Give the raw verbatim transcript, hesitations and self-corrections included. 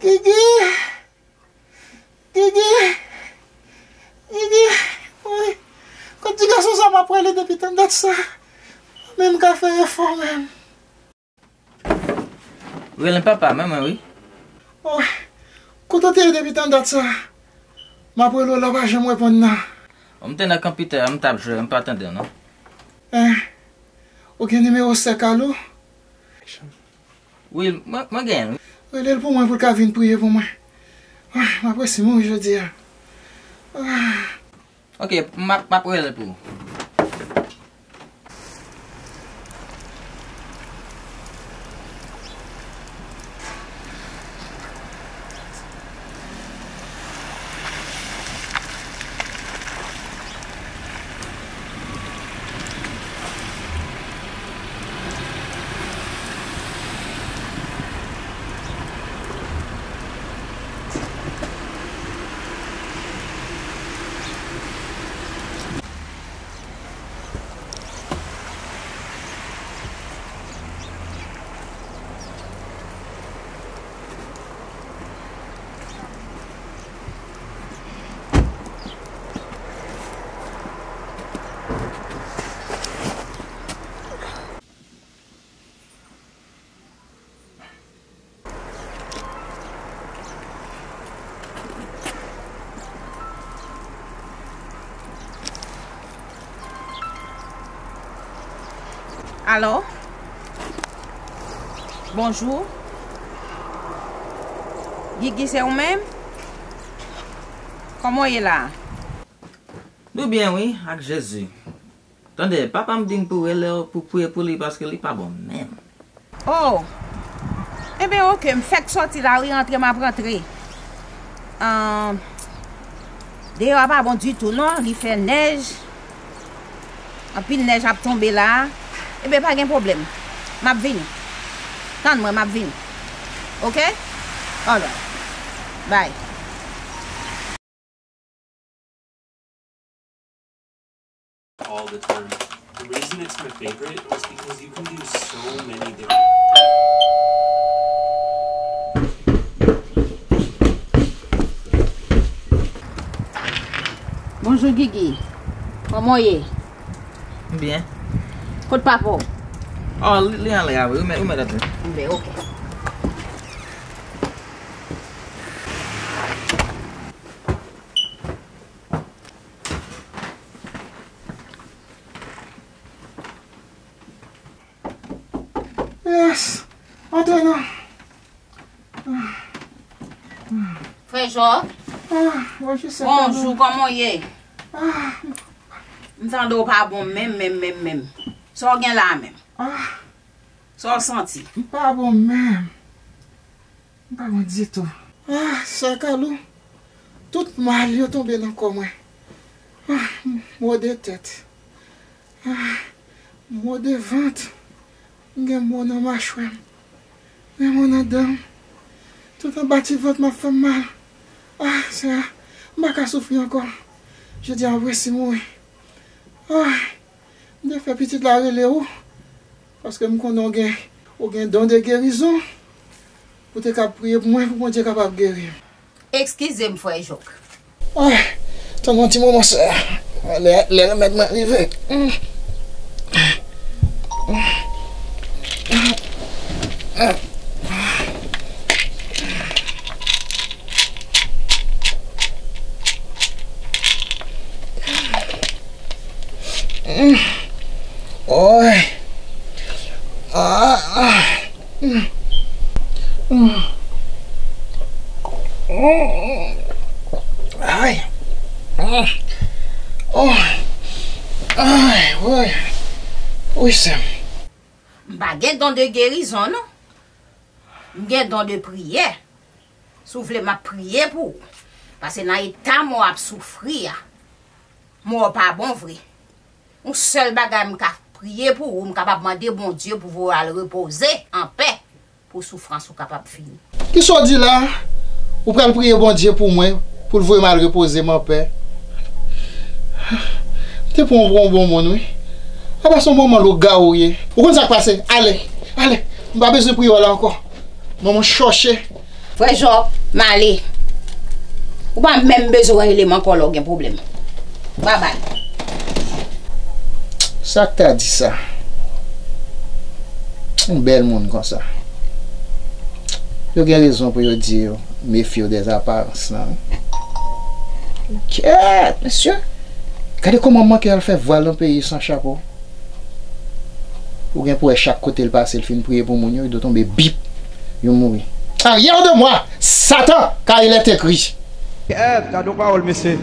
Gigi! Gigi! Gigi! Woy! Kot ti gason sa m ap rele depi tann dat sa? Menm ka fè efò menm. Rele papa, men mwen wi. Woy! Kote w te ye depi tann dat sa? M ap rele w la w pa janm reponn nan. M te nan konpitè a, m t ap jwe, m pa tande w non. Eh, ou gen nimewo sè Kalou? Wi, mwen, mwen genyen l wi. Rele l pou mwen pou l ka vin priye pou mwen. Ah, m ap resi mouri jodi a. Ah. Ok, m ap, m ap rele l pou ou. Alo? Bonjou. Gigi, se ou menm? Kòman w ye la? Nou byen wi, ak Jezi. Tande, papa m di m pou rele w pou priye pou li paske li pa bon menm. Oh! Enben, oke, m fèk sòti lari, rantre, m ap rantre. Ahn, deyò a pa bon ditou, non, li fè nèj. Anpil nèj ap tonbe la a. Enben, pa gen pwoblèm. M ap vini. Tann mwen, m ap vini. Oke? Alright. Bye. All the time. The reason it's my favorite is because you can do so many different. Bonjou, Gigi. Kòman w ye? Byen. Kot papa w? Oh, li, li anlè a wi. Ou mèt, ou mèt antre. Byen, oke. Yes! Antre non! Frè Jòb, ah, bonjou, sè Kado. Bonjou, kòman w ye? Ah, m tande w pa bon menm, menm, menm, menm. Sa w gen la a menm? Ah, sa w santi? M pa bon menm. M pa bon ditou. Ah, sè Kalou, tout mal yo tonbe nan kò mwen. Ah, mo de tèt. Ah, mo de vant. M gen mo nan machwè m. M gen mo nan dan m. Tout anba ti vant m ap fè m mal. Ah, Seyè, m pa ka soufri ankò. Jodi a m ap resi mouri. Ah, m te fè pitit la rele ou, paske m konnen w gen, ou gen don de gerizon, pou te ka priye pou mwen, pou Bondye kapab geri m. Eskize m, frè Jòb. Ah, tann yon ti moman, sè. Lè, lè remèd mwen rive. Oy. Ah, ah. Ay. Oh. Ay, woy. Wi, sè m. M pa gen don de gerizon, non. M gen don de priyè. Si w vle, m ap priye pou ou. Paske nan eta mò ap soufri a, mò pa bon vre. Yon sèl bagay m ka priye pou ou, m kapab mande Bondye pou voye w al repoze anpè, pou soufrans ou kapab fini. Kisa w di la? Ou pral priye Bondye pou mwen, pou l voye m al repoze m anpè? M te pran w pou yon bon moun, wi. Apa se yon manman lougawo w ye? Ou konn sa k pase? Ale, ale. M pa bezwen priye w la ankò. Manman chòche. Frè Jòb, m ale. Ou pa menm bezwen rele m ankò lè w gen pwoblèm. Babay. Sa k ta di sa? Yon bèl moun konsa. Yo gen rezon pou yo di yo mefye w dèz aparans lan. Kèt, mesye! Gade kòman manke al fè vwal nan peyi san chapo. Ou gen pou wè chak kote l pase, l fin priye pou moun yo, li do tonbe bip, yo mouri. Arrière de moi, Satan, car il est écrit. Kèt, gade yon pawòl, mesye.